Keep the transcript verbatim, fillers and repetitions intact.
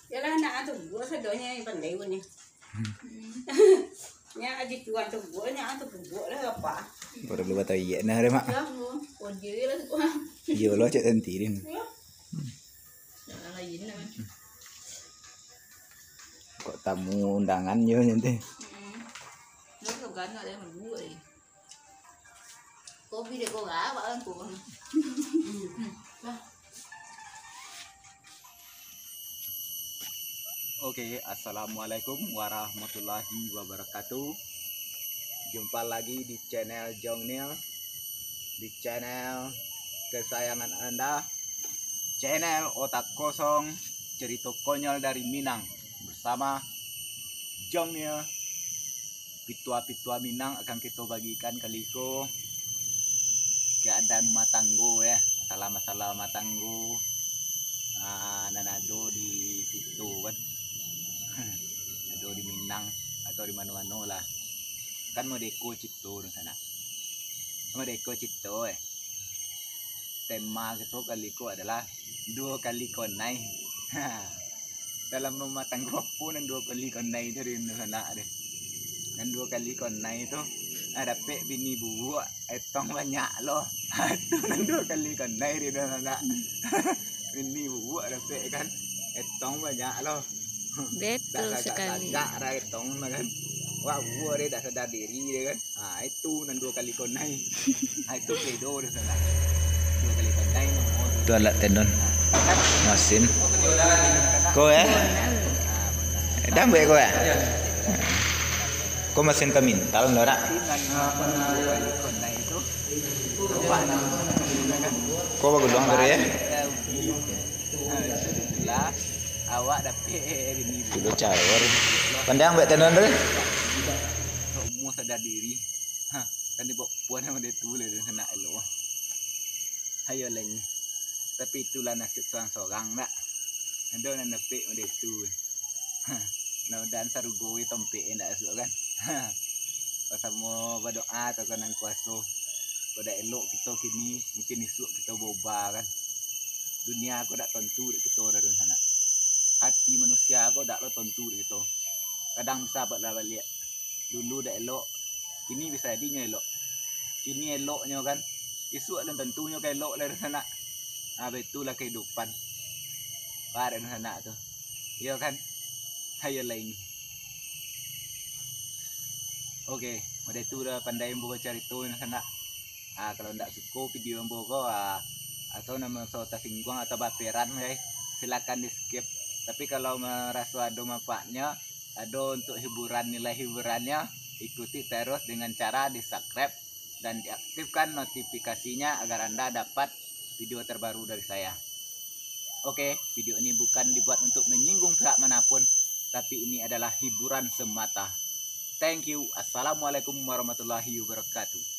Yalah, nak tu buat sadonyo yang pandai ni. Nya aja tuan tu buat, nya tu buat lah apa. Baru lu batayek nah deh, Mak. Ya, oh, dia lah tu. Iyo lo, cak sentirin. Ya. Lain lah. Kok tamu undangan yo nyantai. Hmm. Lu tu kan ada yang buat ni. Kopi dek kau lah, awak kan kau. Oke, assalamualaikum warahmatullahi wabarakatuh. Jumpa lagi di channel Jong Nil, di channel kesayangan Anda, channel Otak Kosong, cerita konyol dari Minang, bersama Jong Nil. Pitua-pitua Minang akan kito bagikan kali ko, keadaan rumah tanggo, ya, masalah-masalah rumah tanggo, ah, nan ado di situ kan. Ado di Minang atau di mano-mano lah. Kan modeko cito dunsanak. Modeko cito, eh. Tema kito kali ko adalah duo kali konai. Dalam rumah tanggo apo nan duo kali konai tu, dunsanak deh? Nan duo kali konai tu, ah, dapek bini bubuak, etong banyak lo. Itu nan duo kali konai, dunsanak. Bini bubuak dapek kan, etong banyak lo. Betul sekali. Dak sagak-sagak lah etong lah kan. Wah, bubuak deh, dak sadar diri deh kan. Ah, itu nan duo kali konai. Ah, itu bedo deh, sanak. Duo kali konai, no. Itu alat tendon. Masin. Ko, eh? Dah buek ko, eh? Ko masin pamintal, no, rak? Ko baguluang tadi, eh? Lah, awak dapek bini. Dulu cawar. Pandang buek tendon tu. Umur sadar diri. Ha, kan dibaok puan samo dia tu lah, sanak elok. Ayo lain. Tapi itulah nasib sorang-sorang, nak. Ado nan dapek model tu. Ha, mudah-mudahan sarugo we tompek indak asuak kan. Ha, basamo badoa atau ka nan kuaso. Kok dak elok kito kini, mungkin isuak kito baubah kan. Dunia ko dak tontu dek kito dah, dunsanak. Hati manusia ko dak lo tontu dek kito. Kadang bisa bak lah baliak. Dulu dak elok, kini bisa jadinyo elok. Kini eloknyo kan, isuak alun tantunyo ka elok lai, dunsanak. Ah, baitulah kahidupan. Wah, dunsanak tu. Iyo kan? Ayo lain. Oke, model tu dah pandai ambo carito, dunsanak. Ah, kalau ndak suko video ambo ko, ah, atau nan maraso tasingguang atau baperan, guys, silakan di-skip. Tapi kalau maraso ado manfaatnyo, ado untuk hiburan, nilai hiburannyo, ikuti terus dengan cara di-subscribe dan diaktifkan notifikasinya agar Anda dapat video terbaru dari saya. Oke, video ini bukan dibuat untuk menyinggung pihak manapun, tapi ini adalah hiburan semata. Thank you. Assalamualaikum warahmatullahi wabarakatuh.